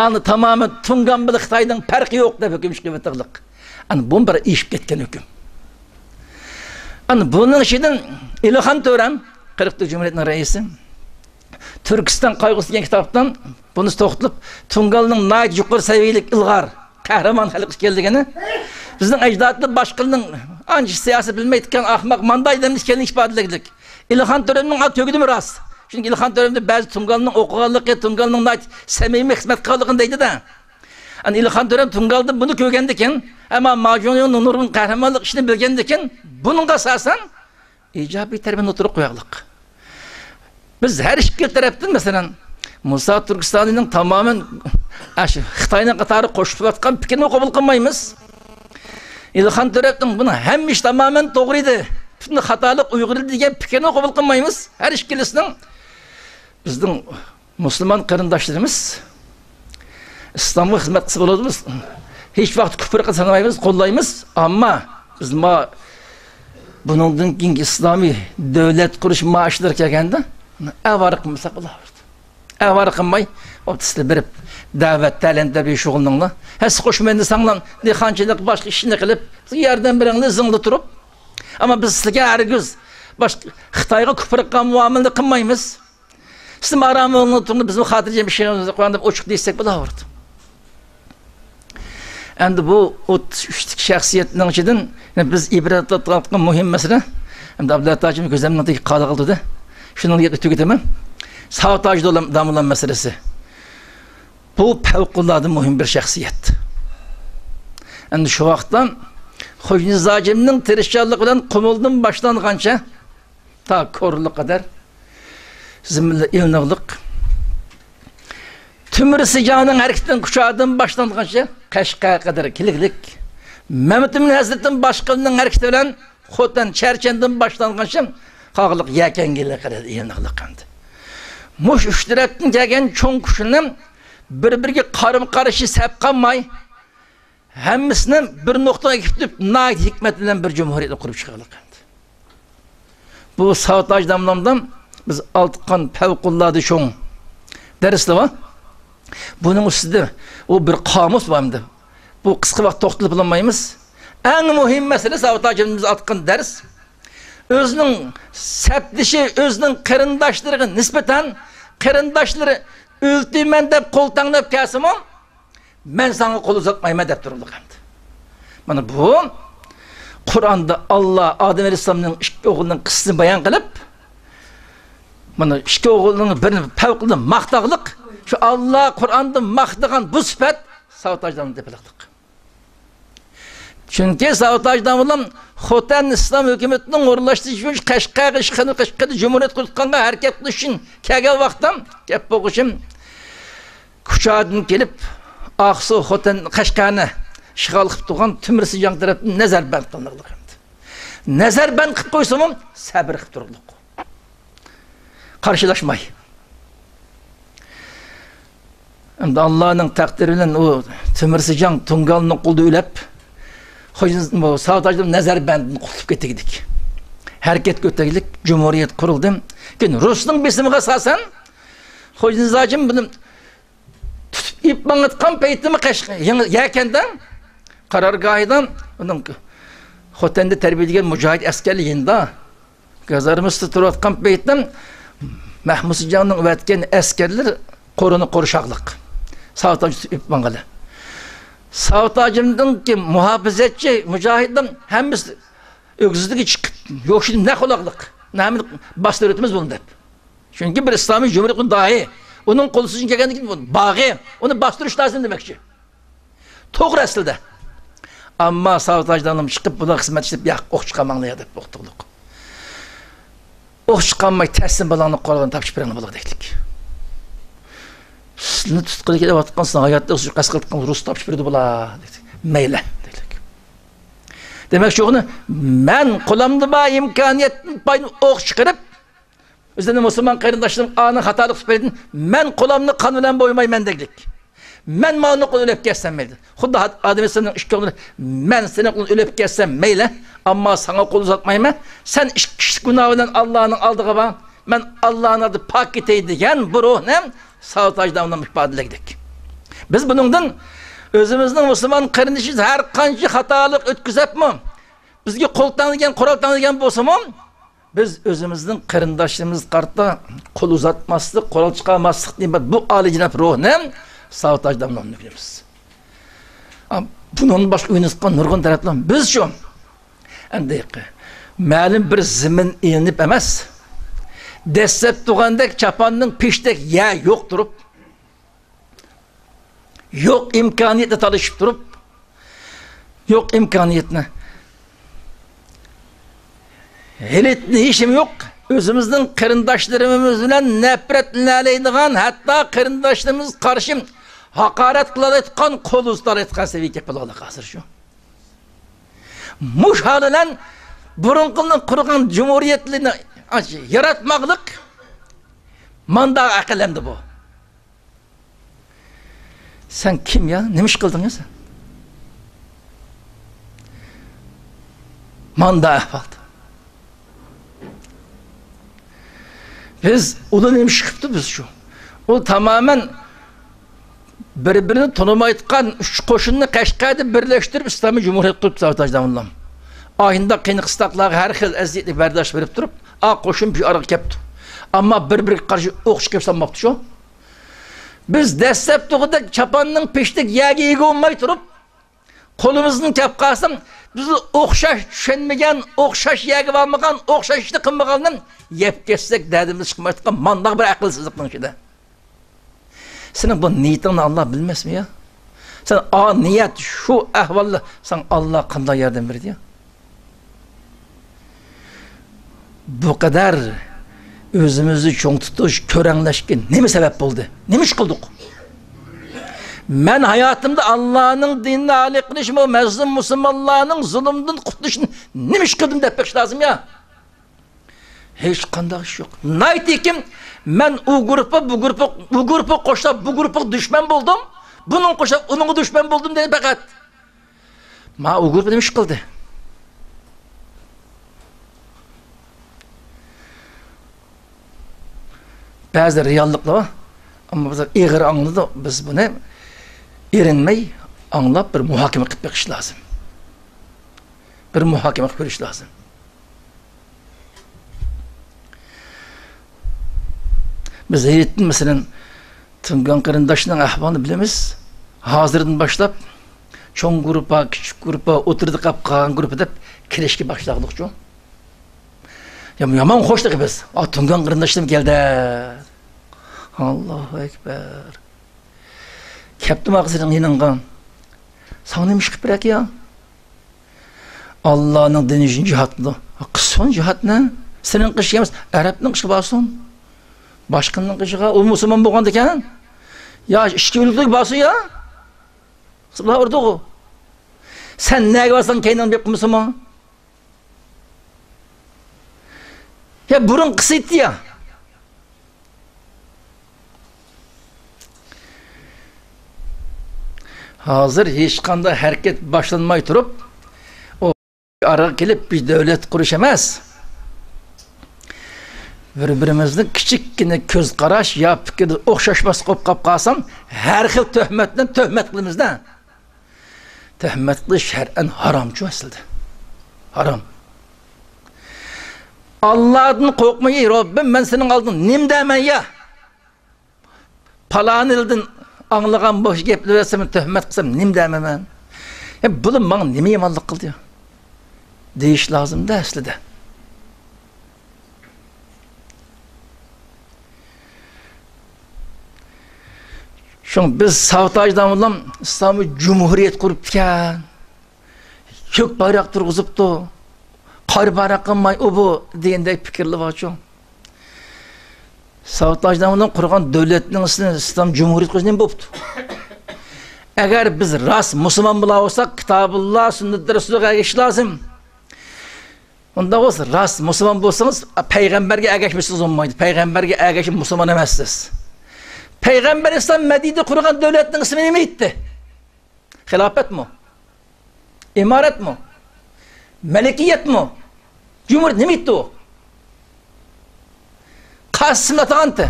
ئانا تامامەن تۇڭگان بىلەن خىتاينىڭ پەرقى يوق دەپ ھۆكۈم چىقىرىۋېتىقلىق. ئانا بۇمۇ بىر ئېشىپ كەتكەن ھۆكۈم. ئانا بۇنىڭ ئىچىدىن ئېلىخان تۆرەم، قىرىق تۆت جۇمھۇرىيەتنىڭ رەئىسى، تۈركىستان قايغۇسى دېگەن كىتابتىن بۇنىسى توختىلىپ، تۇڭگانلىنىڭ ناھايىتى يۇقىرى سەۋىيەلىك ئىلغار، قەھرىمان خەلق ئىكەنلىكىنى، بىزنىڭ ئەجدادىمىز باشقىلىرىنىڭ ئانچە سىياسەت بىلمەيدىكەن ئاخماق مانداي ئادەم ئىكەنلىكىنى ئىپادىلىگەنلىك. ئېلىخان تۆرەمنىڭ ئات تۆگىدىمۇ راست. چۈنكى ئېلىخان تۆرەمدە بەزى تۇڭگانلىنىڭ ئوقۇغانلىقى، تۇڭگانلىنىڭ ناھايىتى سەمىمىي خىزمەت قىلغانلىقىنى دەيدۇ-دە. ئەنە ئېلىخان تۆرەم تۇڭگانلىدىن بۇنى كۆرگەندىكىن، ئەمما ماجۇڭيىڭنىڭ نۇرغۇن قەھرىمانلىق ئىشىنى بىلگەندىكىن، بۇنىڭغا ئاساسەن ئىجابىي تەرىپىنى ئوتتۇرىغا قويايلىق. بىز ھەر ئىككى تەرەپتىن، مەسىلەن، مۇسا تۈركىستانىنىڭ تامامەن ئاشۇ خىتاينىڭ قاتارىغا قوشۇلۇۋاتقان پىكرىنى قوبۇل قىلمايمىز. ئېلىخان تۆرەمنىڭ بۇنىڭ ھەممە ئىش تامامەن توغرا ئىدى، پۈتۈن خاتالىق ئۇيغۇر ئىدى دېگەن پىكرىنى قوبۇل قىلمايمىز. ھەر ئىككىلىسىنىڭ بىزنىڭ مۇسۇلمان قېرىنداشلىرىمىز ئىسلامغا خىزمەت قىلسا بولىدۇ. بىز ھېچ ۋاقىت كۇپۇرغا سانىمايمىز، قوللايمىز. ئەمما بىز ما بۇنىڭدىن كېيىنكى ئىسلامىي دۆلەت قۇرۇش مائاشلىرى كەلگەندە ئاۋارە قىلمىساق بولاۋېرىدۇ. ئەۋارە قىلماي، ئوبدىستى بېرىپ دەۋەت، تەلىم تەربىيە شۇغۇللىنىڭلار. ھەسسە قوشۇمەيدۇ دېسەڭلار، دېھقانچىلىق، باشقا ئىشنى قىلىپ، ياردەم بېرىڭلار، زىڭلا تۇرۇپ. ئەمما بىز سىزگە ھەرگىز باشقا خىتايغا كۇپرىققان مۇئامىلىنى قىلمايمىز. سىزمۇ ئارام ئورنىڭىزدا تۇرۇڭلار، بىزمۇ خاتىرجەم ئىشىڭىزنى قىلىڭ دەپ ئوچۇق دېسەك بولاۋېرىدۇ. ئەمدى بۇ ئوتتۇز ئۈچتىكى شەخسىيەتنىڭ ئىچىدىن، يەنە بىز ئىبرەت ئېلىۋاتقان مۇھىم مەسىلە، ئەمدى ئابلەت ھاجىم كۆزۈمنىڭ تېگىگە قادىغىلى تۇردى. شۇنىڭ گېپىنى تۈگىتىمەن. ساۋۇت ھاجى داموللام مەسىلىسى. بۇ پەۋقۇلئاددە مۇھىم بىر شەخسىيەت. ئەمدى شۇ ۋاقىتتا خوجانىياز ھاجىمنىڭ تىرىشچانلىقى بىلەن قۇمۇلدىن باشلانغانچە تا كورلىغا قەدەر زىممىلىق ئېلىنىغلىق. تۆمۈر سىجاڭنىڭ ھەرىكىتىدىن كۇچادىن باشلانغانچە قەشقەرگە قەدەر كېلىگلىك. مەمتىمىن ھەزرىتىنىڭ باشقىلىرىنىڭ ھەرىكىتى بىلەن خوتەن، چەرچەندىن باشلانغانچە قالغانلىق يەكەنگىلىگە قەدەر ئېلىنىغلىق ئەمدى. مۇشۇ ئۈچ تەرەپتىن كەلگەن چوڭ كۈچلەرنى بىر-بىرىگە قارىمۇ قارشى سەپ قالماي، ھەممىسىنى بىر نۇقتىغا ئەكېتىپ، ناھايىتى ھېكمەت بىلەن بىر جۇمھۇرىيەتنى قۇرۇپ چىقارلىق ئەمدى. بۇ ساۋۇت ھاجى داموللامدىن بىز ئالتىقان پەۋقۇلئاددە چوڭ دەرسلىرى بار. بۇنىڭ ئۈستىدە ئۇ بىر قامۇس بار ئەمدى. بۇ قىسقا ۋاقىت توختىلىپ بولالمايمىز. ئەڭ مۇھىم مەسىلە ساۋۇت ھاجىمىز ئالتىقان دەرس. ئۆزىنىڭ سەپدىشى، ئۆزىنىڭ قېرىنداشلىرىغا نىسبەتەن، قېرىنداشلىرى ئۆلتۈرىمەن دەپ قول تەڭلەپ كەلسىمۇ، مەن ساڭا قول ئۇزاتمايمەن دەپ تۇرۇلدۇق ئەمدى. مانا بۇ قۇرئاندا ئاللا ئادەم ئەلەيھىسسالامنىڭ ئىككى ئوغلىنىڭ قىسسىسىنى بايان قىلىپ، مانا ئىككى ئوغلىنىڭ بىرىنى پەۋقۇلئاددە ماختاقلىق، شۇ ئاللا قۇرئاندا ماختىغان بۇ سۈپەت ساۋۇت ھاجىدىن تېپىلىقلىق. چۈنكى ساۋۇت ھاجى داموللام خوتەن ئىسلام ھۆكۈمىتىنىڭ ئورۇنلاشتۇرۇش ئۈچۈن قەشقەرگە ئىشغال، قەشقەردە جۇمھۇرىيەت قۇرۇتقانغا ھەرىكەت قىلىش ئۈچۈن كەلگەن ۋاقىتتا گەپ بولغۇچىم كۇچادىن كېلىپ، ئاقسۇ، خوتەن، قەشقەرنى ئىشغال قىلىپ تۇرغان تۆمۈر سىجاڭ تەرەپتىن نەزەربەند قىلىنغانلىق ئەمدى. نەزەربەند قىلىپ قويسىمۇ سەبرى قىلىپ تۇرۇقلۇق. قارشىلاشماي. ئەمدى ئاللانىڭ تەقدىرى بىلەن ئۇ تۆمۈر سىجاڭ تۇڭگانلىنىڭ قولىدا ئۆلۈپ، خوجا-، بۇ ساۋۇت ھاجىم نەزەربەندىن قۇتۇلۇپ كېتىگىدىك. ھەرىكەت كۆتەرگىلىك، جۇمھۇرىيەت قۇرۇلدى. كېيىن رۇسنىڭ بېسىمىغا ئاساسەن، خوجا-، نىياز ھاجىم بۇنى تۇتۇپ ئېلىپ ماڭىۋاتقان پەيتىمۇ قەش-، يېڭى-، يەكەندە قارارگاھىدا ئۇنىڭ خوتەندە تەربىيەلىگەن مۇجاھىد ئەسكەرلەر يېنىدا گازارمىسىدا تۇرۇۋاتقان پەيتتە مەھمۇد سىجاڭنىڭ ئەۋەتكەن ئەسكەرلىرى قورۇنى قورشاقلىق. ساۋۇت ھاجى تۇتۇپ ئېلىپ ماڭغىلى. ساۋۇت ھاجىمدىنكى مۇھاپىزەتچى مۇجاھىدلار ھەممىسى ئۆگزىدىكى چىقىپ، يوشۇرۇن نە قۇلاقلىق، نە باستۇرۇۋېتىمىز بۇنى دەپ. چۈنكى بىر ئىسلامىي جۇمھۇرىيەتنىڭ داھىي، ئۇنىڭ قول سىزىشىغا كەلگەندىكىن بۇ باغى، ئۇنى باستۇرۇش لازىم دېمەكچى. توغرا ئەسلىدە. ئەمما ساۋۇت ھاجى داڭنىم چىقىپ، بۇلار خىزمەت ئىشلەپ، ياق، ئوق چىقارماڭلار دەپ توختىدۇق. ئوق چىقارماي، تەسلىم بالاڭنى قورالىنى تاپشۇرۇپ بېرىڭلار بۇلارغا دەيتتىك. سىلىنى تۇتقىلى كېلىۋاتقان، سىلىنى ھاياتتا ئەسقاتقان رۇس تاپشۇرۇپ بېرىدۇ بۇلار دەيتتىك. مەيلى دەيتتىك. دېمەكچى بولغىنى، مەن قولۇمدا بار ئىمكانىيەتتىن پايدىلىنىپ ئوق چىقىرىپ، ئۆزىنى مۇسۇلمان قېرىنداشلىرىم ئانىڭ خاتالىق تۈپەيلىدىن مەن قولۇمنى قان بىلەن بويىمايمەن دەيلىك. مەن ماۋۇنى قىلىپ ئۆلۈپ كەتسەم مەيلى. خۇددى ئادەم ئەلەيھىسسالامنىڭ ئىككى قولى، مەن سېنىڭ قولۇڭنى ئۆلۈپ كەتسەم مەيلى، ئەمما ساڭا قول ئۇزاتمايمەن. سەن ئىككى كىشىلىك گۇناھ بىلەن ئاللانىڭ ئالدىغا بار. مەن ئاللانىڭ ئالدىدا پاك كېتەي دېگەن بۇ روھنى ساۋۇت ھاجى داڭنىم ئىپادىلىگۈدەك. بىز بۇنىڭدىن ئۆزىمىزنىڭ مۇسۇلمان قېرىندىشىمىز ھەر قانچە خاتالىق ئۆتكۈزۈپمۇ، بىزگە قول تەڭلىگەن، قورال تەڭلىگەن بولسىمۇ، بىز ئۆزىمىزنىڭ قېرىنداشلىرىمىزغا قارىتا قول ئۇزاتماسلىق، قورال چىقارماسلىق دېگەن بۇ ئالىيجاناب روھنى ساۋۇت ھاجى داڭنىمدىن ئۆگىنىمىز. بۇنىڭدىن باشقا ئۆگىنىۋاتقان نۇرغۇن تەرەپلەر بار. بىز شۇ، ئەمدى مەلۇم بىر زېمىن ئېلىنىپ ئەمەس، دەسسەپ تۇرغاندەك چاپاننىڭ پېشىدەك يەر يوق تۇرۇپ، يوق ئىمكانىيەتنى تالىشىپ تۇرۇپ، يوق ئىمكانىيەتنى، ھېلىتىنى ھېچنېمە يوق. ئۆزىمىزنىڭ قېرىنداشلىرىمىز بىلەن نەپرەتلىنەلەيدىغان، ھەتتا قېرىنداشلىرىمىزغا قارشى ھاقارەت قىلالايدىغان، قول ئۇزىتالايدىغان سەۋىيەگە كەپ بولغانلىقى ھازىر شۇ. مۇشۇ ھال بىلەن بۇرۇنقىنىڭ قۇرغان جۇمھۇرىيەتلىرىنى ياراتماقلىق ماندا ئەقىل ئەمدى بۇ. سەن كىم يا؟ نېمە ئىش قىلدىڭ يا سەن؟ ماندا ئەھۋالدا. بىز ئۇلار نېمە ئىش قىپتۇ بىز شۇ؟ ئۇ تامامەن بىر-بىرىنى تونۇمايدىغان ئۈچ قوشۇننى قەشقەردە بىرلەشتۈرۈپ ئىسلامىي جۇمھۇرىيەت قۇرۇپتۇ ساۋۇت ھاجى داڭلام. ئاينىدا قىيىن قىستاقلارغا ھەر خىل ئەزىيەتنى بەرداشلىپ بېرىپ تۇرۇپ، ئا قوشۇن بۇ ئارىغا كەپتۇ. ئەمما بىر-بىرىگە قارشى ئوق چىقىرىپ سالماپتۇ شۇ. بىز دەسسەپ تۇغىدەك چاپاننىڭ پېشىدەك يەرگە ئىگە بولماي تۇرۇپ، قولىمىزدىن كەپ قالسا، بىز ئوخشاش چۈشەنمىگەن، ئوخشاش يەرگە بارمىغان، ئوخشاش ئىشنى قىلمىغاندىن يەپ كەتسەك، دەردىمىز چىقمايدىغان مانداق بىر ئەقىلسىزلىكنىڭ ئىچىدە. سېنىڭ بۇ نىيىتىڭنى ئاللا بىلمەسمۇ يا؟ سەن ئا نىيەت شۇ ئەھۋالدا ساڭا ئاللا قانداق ياردەم بەردى يا؟ بۇ قەدەر ئۆزىمىزنى چوڭ تۇتۇش، كۆرەڭلەشكە نېمە سەۋەب بولدى؟ نېمە ئىش قىلدۇق؟ مەن ھاياتىمدا ئاللانىڭ دىنىنى ئالىي قىلىش، بۇ مەزلۇم مۇسۇلمانلارنىڭ زۇلۇمدىن قۇتۇلۇشىنى نېمە ئىش قىلدىم دەپ بېقىش لازىم يا؟ ھېچقانداق ئىش يوق. ناھايىتى ھېكىم، مەن ئۇ گۇرۇپپا، بۇ گۇرۇپپا، ئۇ گۇرۇپپا قوشسا بۇ گۇرۇپپىغا دۈشمەن بولدۇم، بۇنىڭ قوشسا ئۇنىڭغا دۈشمەن بولدۇم دەيدۇ پەقەت. ما ئۇ گۇرۇپپا نېمە ئىش قىلدى؟ بەزى رېئاللىقلار بار. ئەمما بىز ئېغىر ئاڭلىدۇق. بىز بۇنى ئېرىنمەي ئاڭلاپ، بىر مۇھاكىمە قىلىپ بېقىش لازىم. بىر مۇھاكىمە قىلىپ كۆرۈش لازىم. بىز ھېيتتىن، مەسىلەن، تۇڭگان قېرىنداشنىڭ ئەھۋالىنى بىلىمىز. ھازىردىن باشلاپ چوڭ گۇرۇپپا، كىچىك گۇرۇپپا، ئوتتۇرىدا قاپ قالغان گۇرۇپپا دەپ كىرىشكە باشلىدۇق شۇ. يا-، يامان خوشلۇق بىز. ئا، تۇڭگان قېرىنداشلىرىم كەلدى. ئاللاھۇ ئەكبەر. كەپتۇ ماقا سېنىڭ يېنىڭغا. ساڭا نېمە ئىش قىلىپ بېرەك يا؟ ئاللانىڭ دىنى ئۈچۈن جىھاد قىلىدۇ. قىلسۇن جىھادنى. سېنىڭ قىلىشىڭ ئەمەس، ئەرەبنىڭ قىلىشىغا بارسۇن. باشقىنىڭ قىلىشىغا، ئۇ مۇسۇلمان بولغاندىكەن. يا ئىچكى ئۆلۈكلۈك بارسۇن يا. قىسىملار ئۇردۇغۇ. سەن نەگە بارساڭ كەينىڭ بېقىپ مۇسۇلمان. يا بۇرۇن قىسىتتى يا. ھازىر ھېچقانداق ھەرىكەت باشلانماي تۇرۇپ، ئۇ ئارىغا كېلىپ بىر دۆلەت قۇرۇش ئەمەس. بىر-بىرىمىزنىڭ كىچىككىنە كۆز قاراش يا پىكىردە ئوخشاشماسلىق بولۇپ قاپ قالسام، ھەر خىل تۆھمەت بىلەن تۆھمەت قىلىمىز-دە. تۆھمەت قىلىش شەرئەن ھارامچۇ ئەسلىدە؟ ھارام. ئاللادىن قورقماي، ئەي رەببىم، مەن سېنىڭ ئالدىڭدا نېمە دەيمەن يا؟ پالانىلدىن ئاڭلىغان بوش گەپلەر ئەتسەم، تۆھمەت قىلسام نېمە دەيمەن مەن؟ يا بۇلار ماڭا نېمە يامانلىق قىلدى يا؟ دېيىش لازىم-دە ئەسلىدە. شۇڭا بىز ساۋۇت ھاجى داموللام ئىسلامىي جۇمھۇرىيەت قۇرۇپتىكەن، كۆك بايراق تۇرغۇزۇپتۇ، قارا بايراق قىلماي ئۇ بۇ دېگەندەك پىكىرلەر بارچۇ. ساۋۇت ھاجى داموللام قۇرغان دۆلەتنىڭ ئىسمىنى ئىسلام جۇمھۇرىيىتى قويسا نېمە بوپتۇ؟ ئەگەر بىز راست مۇسۇلمان بولا بولساق، كىتابۇللا، سۈننەت رەسۇلغا ئەگىشىش لازىم. ئۇنداق بولسا، راست مۇسۇلمان بولسىڭىز، پەيغەمبەرگە ئەگەشمىسىڭىز بولمايدۇ. پەيغەمبەرگە ئەگەشمىسە مۇسۇلمان ئەمەسسىز. پەيغەمبەر ئەلەيھىسسالام مەدىنىدە قۇرغان دۆلەتنىڭ ئىسمى نېمە ئىدى؟ خىلاپەتمۇ؟ ئىمارەتمۇ؟ مەلىكىيەتمۇ؟ جۇمھۇرىيەت نېمە ئىدى ئۇ؟ قاسىم ئاتىغانتى.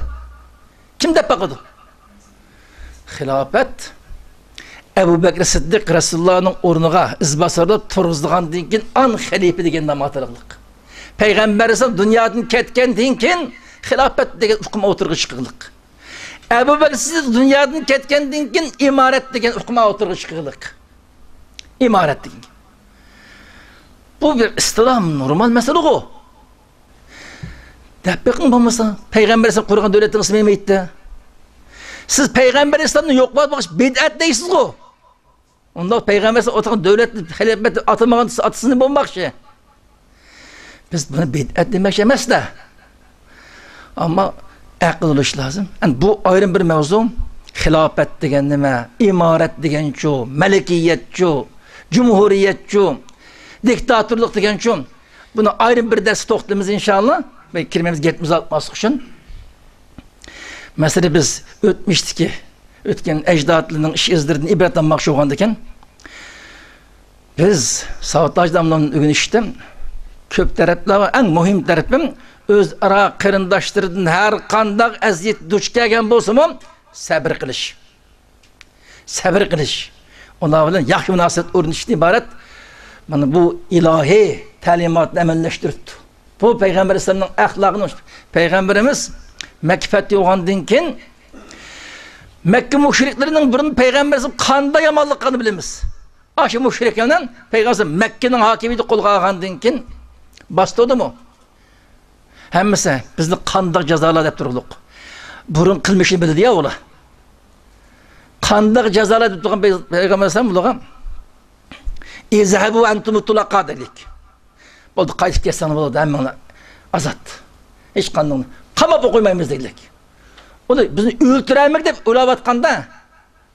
كىم دەپ باقىدۇ؟ خىلاپەت ئەبۇ بەكرى سىددىق رەسۇلۇللانىڭ ئورنىغا ئىزباساردا تۇرغۇزىدىغاندىن كېيىن ئان خەلىپە دېگەن نام ئاتىلىقلىق. پەيغەمبەر ئەلەيھىسسالام دۇنيادىن كەتكەندىن كېيىن خىلاپەت دېگەن ئۇقۇم ئوتتۇرىغا چىقىقلىق. ئەبۇ بەكرى سىددىق دۇنيادىن كەتكەندىن كېيىن ئىمارەت دېگەن ئۇقۇم ئوتتۇرىغا چىقىقلىق. ئىمارەت دېگەن. بۇ بىر ئىستىلاھ، نورمال مەسىلىغۇ. دەپ بېقىڭ بولمىسا، پەيغەمبەر ئەلەيھىسسالام قۇرغان دۆلەتنىڭ ئىسمى نېمە ئىدى؟ سىز پەيغەمبەر ئەلەيھىسسالامنى يوقلاپ باقىش، بىدئەت دەيسىزغۇ. ئۇنداق پەيغەمبەر ئەلەيھىسسالام ئاتىغان دۆلەتنى خىلاپەت دەپ ئاتىمىغان، ئاتىسىنى بولماقچى. بىز بۇنى بىدئەت دېمەكچى ئەمەس-دە. ئەمما ئەقىل بولۇش لازىم. ئەمدى بۇ ئايرىم بىر مەۋزۇ. خىلاپەت دېگەن نېمە؟ ئىمارەت دېگەنچۇ؟ مەلىكىيەتچۇ؟ جۇمھۇرىيەتچۇ؟ دىكتاتورلۇق دېگەنچۇ؟ بۇنى ئايرىم بىر دەرستە توختىلىمىز ئىنشاللا. بەك كىرمەيمىز، گەپنى ئۇزارتماسلىق ئۈچۈن. مەسىلەن، بىز ئۆتمۈشتىكى، ئۆتكەن ئەجدادلىرىنىڭ ئىش ئىزلىرىدىن ئىبرەت ئالماقچى بولغاندىكىن، بىز ساۋۇت ھاجى داموللامدىن ئۆگىنىشتە كۆپ تەرەپلەر بار. ئەڭ مۇھىم تەرىپىم، ئۆزئارا قېرىنداشلىرىدىن ھەر قانداق ئەزىيەت دۇچ كەلگەن بولسىمۇ، سەبرى قىلىش. سەبرى قىلىش. ئۇلار بىلەن ياخشى مۇناسىۋەت ئورنىتىشتىن ئىبارەت. مانا بۇ ئىلاھىي تەلىماتنى ئەمەلىيلەشتۈرۈپتۇ. بۇ پەيغەمبەر ئەلەيھىسسالامنىڭ ئەخلاقىنى. پەيغەمبىرىمىز مەككە پەتھى بولغاندىن كېيىن، مەككە مۇشرىكلىرىنىڭ بۇرۇن پەيغەمبەر ئەلەيھىسسالام قانداق يامانلىق قىلغانىنى بىلىمىز. ئاشۇ مۇشرىكلار بىلەن پەيغەمبەر ئەلەيھىسسالام مەككىنىڭ ھاكىمىيىتى قولغا ئالغاندىن كېيىن باستۇردىمۇ؟ ھەممىسى بىزنى قانداق جازالا دەپ تۇرۇقلۇق. بۇرۇن قىلمىشىنى بىلىدۇ يا ئۇلار. قانداق جازالا دەپ تۇرغان پەيغەمبەر ئەلەيھىسسالام بۇلارغا، «ئىزھەبۇ ئەنتۇمۇت تۇلەقا» دېگىلىك. بولدى، قايتىپ كەتسەڭلار بولىدۇ، ھەممىڭلار ئازاد. ھېچقاندىڭلار قاماپمۇ قويمايمىز دېگىلىك. ئۇنى بىزنى ئۆلتۈرەرمىك دەپ ئويلاۋاتقاندا،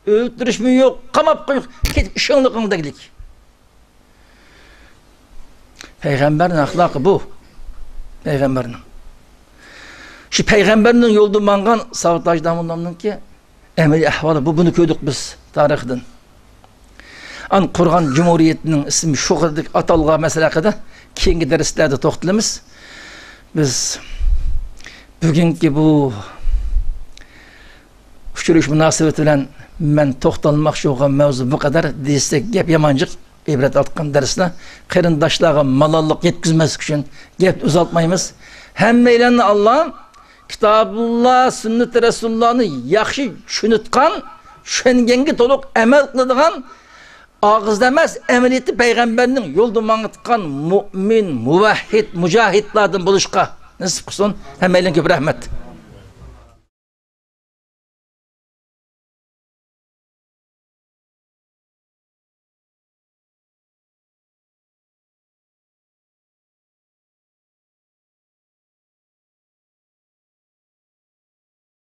ئۆلتۈرۈشمۇ يوق، قاماپ قويۇڭ، كېتىپ ئىشىڭلار قىلىڭ دېگىلىك. پەيغەمبەرنىڭ ئەخلاقى بۇ. پەيغەمبەرنىڭ. شۇ پەيغەمبەرنىڭ يولىدا ماڭغان ساۋۇت ھاجى داموللامنىڭكى ئەمەلىي ئەھۋالى بۇ، بۇنى كۆردۇق بىز تارىخىدىن. ئان قۇرغان جۇمھۇرىيەتنىڭ ئىسمى شۇ قەدەر ئاتالغان مەسىلە ھەققىدە كېيىنكى دەرسلەردە توختىلىمىز. بىز بۈگۈنكى بۇ ئۇچرىشىش مۇناسىۋىتى بىلەن مەن توختالماقچى بولغان مەۋزۇ بۇ قەدەر دېسەك، گەپ يامان جىق. ئىبرەت ئارتقان دەرسلەر، قېرىنداشلارغا مالاللىق يەتكۈزمەسلىك ئۈچۈن گەپنى ئۇزارتمايمىز. ھەممەيلەننى ئاللا كىتابۇللا، سۈننىتى رەسۇلۇللانى ياخشى چۈشىنىدىغان، چۈشەنگەنگە تولۇق ئەمەل قىلىدىغان، ئاغزىدا ئەمەس، ئەمەلىيەتتە پەيغەمبەرنىڭ يولىدا ماڭىدىغان مۇئمىن، مۇۋەھھىد، مۇجاھىدلاردىن بولۇشقا نېسىپ قىلسۇن. ھەممەيلەنگە كۆپ رەھمەت.